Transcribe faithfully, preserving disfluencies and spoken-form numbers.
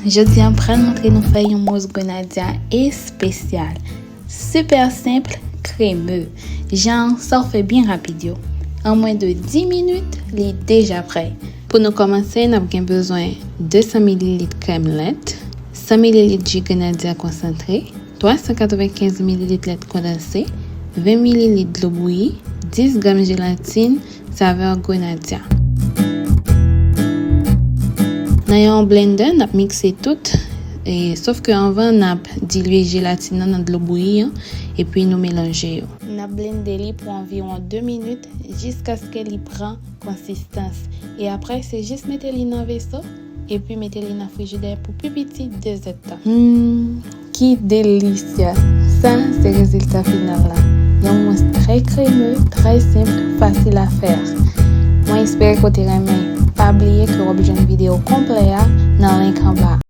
Jodi a, m pral montre nou fè yon mousse grenadya espesyal. Super senp, kreme. Jan an, sa w fè byen rapid yo. An mwens de dis minit, li deja prè. Pou nou kòmanse, n ap gen bezwen de san mililit krèm lèt, san mililit ji grenadya konsantre, twa san katrevenkenz mililit lèt kondanse, ven mililit dlo bouyi, dis grenn jelatin, savè grenadya. Nan yon blendè, n ap mikse tout, e, sof ke anvan, n ap dilye jelatin nan nan dlo bouyi an, epi nou melanje yo. N ap blende li pou anviwon de minit, jiskaske li pran konsistans. E apre, se jis mete li nan veso, epi mete li nan frijidè pou pi piti de zèdtan. Hmm, ki delisya! Sa, se rezilta final la. Yon mousse trè kreme, trè senp, fasil a fè. Mwen espere ke w te renmen. Pa bliye ke w ap jwenn videyo konplè a nan link anba.